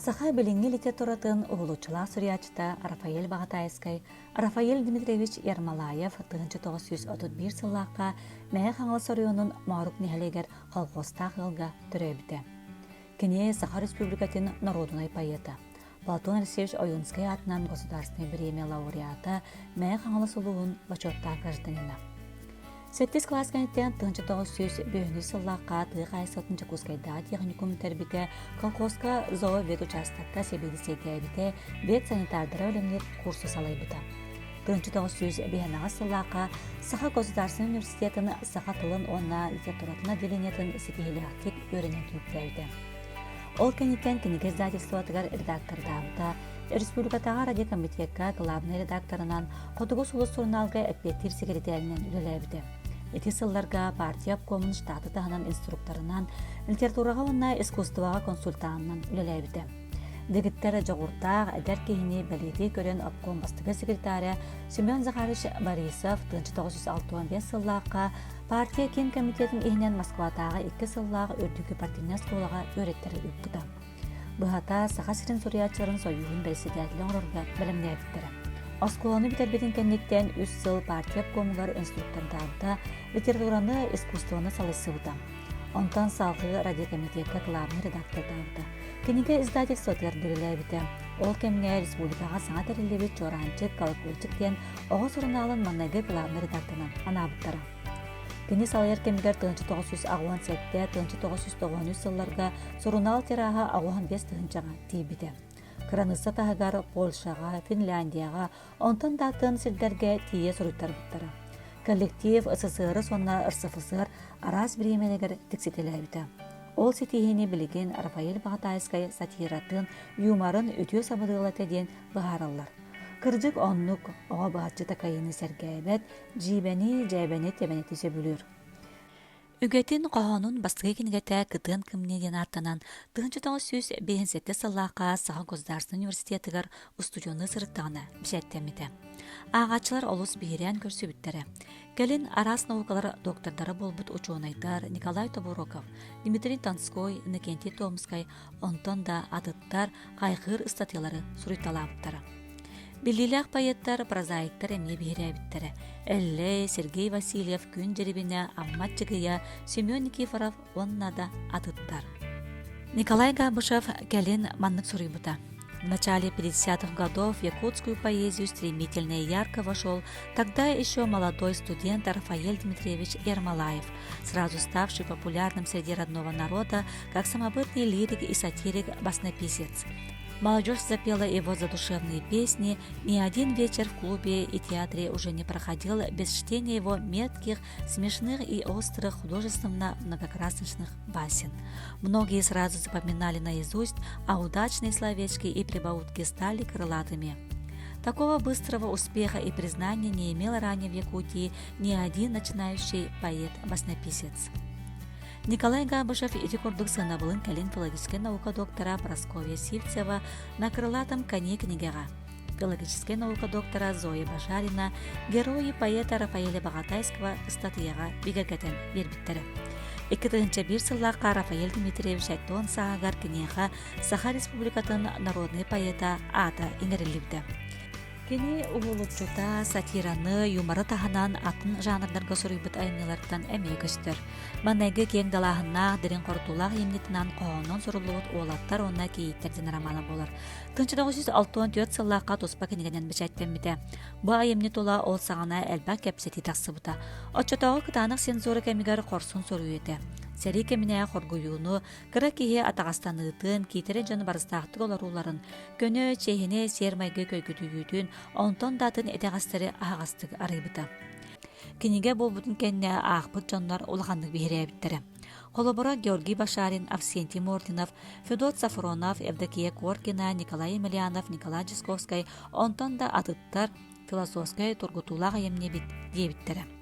Саха билиҥҥи литературатын уһулуччулаах суруйааччыта Рафаэль Баҕатаайыскай Рафаэль Дмитриевич Ермолаев 1931 сыллаахха Мэҥэ Хаҥалас оройуонун Моорук нэһилиэгэр колхозтаах ыалга төрөөбүтэ. Кини Саха Республикатын норуодунай поэта, Платон Алексеевич Ойуунскай аатынан Государственнай бириэмийэ лауреата, Мэҥэ Хаҥалас улууһун бочуоттаах гражданина. Сэттис кылаас кэнниттэн 1905 сыллаахха тыа хаһаайыстыбатын Дьокуускайдааҕы техникум бүтэрбитэ, колхозка зооветучастакка сэбиэдиссэйдээбитэ, ветсанитардара бэлэмниир курсу салайбыта. 1958 сыллаахха Саха государственнай университетын саха тылын уонна литературатын отделениетын ситиһиилээхтик үөрэнэн түмүктээбитэ. Ол кэнниттэн кинигэ издательствотыгар редактордаабыта, республикатааҕы радиокомитекка главнай редакторынан, Хотугу сулус сурунаалга эппиэттиир секретаринэн үлэлээбитэ. Ити сылларга партия обкомун штаты таһынан инструкторынан, литератураҕа уонна искусствоҕа консультанынан үлэлээбитэ. Дэгиттэр дьоҕурдаах эдэр киһини бэлиэтии көрөн обком бастакы секретаря Семен Захарович Борисов 1965 сыллаахха партия киин комитетын иһинэн Москватааҕы икки сыллаах үрдүкү партийнай оскуолаҕа үөрэттэрэ ыыппыта. Быһата, Саха сирин суруйааччыларын сойууһун бэрэссэдээтэлэ оҥорорго бэлэмнээбиттэрэ. Оскуоланы бүтэрбитин кэнниттэн үс сыл партия обкомугар инструктордаабыта, литератураны, искусствоны салайсыбыта. Онтон салгыы радиокомитекка главный редактордаабыта. Кинигэ издательствотыгар үлэлээбитэ. Ол кэмҥэ республикаҕа саҥа тэриллибит Чуораанчык, Колокольчик диэн оҕо сурунаалын маҥнайгы главный редакторынан анаабыттара. Кини салайар кэмигэр 1987, 1993 сылларга сурунаал тираһа 85 тыһыынчаҕа тиийбитэ. Кыраныысса таһыгар Польшаҕа, Финляндияҕа, онтон да атын сирдэргэ тиийэ суруйтарбыттара. Коллектив СССР уонна РСФСР араас бириэмэлэригэр тикситэлээбитэ. Ол ситиһиини билигин Рафаэль Баҕатаайыскай сатиратын, юморын үтүө сабыдыала этэ диэн быһаараллар. Кырдьык оннук, оҕо быһаччы такайыыны сэргээбэт, дьиибэни, дьээбэни тэбэнэти сөбүлүүр. Үгэтин хоһоонун бастакы кинигэтэ «Кытыан кымньыы» диэн ааттанан, 1957 сыллаахха Саха государственнай университетыгар устудьуоннуу сырыттаҕына бэчээттэммитэ. Ааҕааччылар олус биһирээн көрсүбүттэрэ. Кэлин араас наукалар доктордара буолбут учуонайдар Николай Тобуроков, Дмитрий Донской, Иннокентий Томскай, онтон да атыттар хайҕыыр ыстатыйалары суруйталаабыттара. Биллиилээх поэттар, прозаиктар эмиэ биһирээбиттэрэ. Эллэй, Сергей Васильев, Күн Дьирибинэ, Амма Аччыгыйа, Семен Никифоров уонна да атыттар. Николай Габышев кэлин маннык суруйбута. В начале 50-х годов в якутскую поэзию стремительно и ярко вошел тогда еще молодой студент Рафаэль Дмитриевич Ермолаев, сразу ставший популярным среди родного народа как самобытный лирик и сатирик-баснописец. Молодежь запела его задушевные песни, ни один вечер в клубе и театре уже не проходил без чтения его метких, смешных и острых художественно многокрасочных басен. Многие сразу запоминали наизусть, а удачные словечки и прибаутки стали крылатыми. Такого быстрого успеха и признания не имел ранее в Якутии ни один начинающий поэт-баснописец. Николай Габышев ити курдук сыанабылын кэлин филологическай наука доктора Прасковья Сивцева «На крылатом коне» кинигэҕэ, филологическай наука доктора Зоя Башарина «Герои поэта Рафаэля Баҕатайского» ыстатыйаҕа бигэргэтэн биэрбиттэрэ. 2001 сыллаахха Рафаэль Дмитриевич Айтон сааһыгар киниэхэ Саха Республикатын народнай поэта аата иҥэриллибитэ. Кини уһулуччута, сатираны, юморы таһынан атын жанрдарга суруйбут айымньыларыттан эмиэ көстөр. Маҥнайгы киэҥ далааһыннаах, дириҥ хорутуулаах айымньытынан хоһоонунан суруллубут Уолаттар уонна кийииттэр диэн романа буолар. 1964 сыллаахха туспа кинигэнэн бэчээттэммитэ. Бу айымньы тула ол саҕана элбэх кэпсэтии тахсыбыта. Оччотооҕу кытаанах цензура кэмигэр хорсун суруйуу этэ. Сэрии кэминээҕи хоргуйууну, кыра киһи атаҕастаныытын, киитэрэ дьон барыстаахтык олорууларын, көнө, чиэһинэй сиэр-майгы көйгүтүйүүтүн, онтон да атын итэҕэстэри аһаҕастык арыйбыта. Кинигэ буолбутун кэннэ аахпыт дьоннор улаханнык биһирээбиттэрэ. Холобура, Георгий Башарин, Авсентий Мординов, Федот Сафронов, Евдокия Коркина, Николай Емельянов, Николай Дьисковскай, онтон да атыттар философскай тургутуулаах айымньы эбит диэбиттэрэ.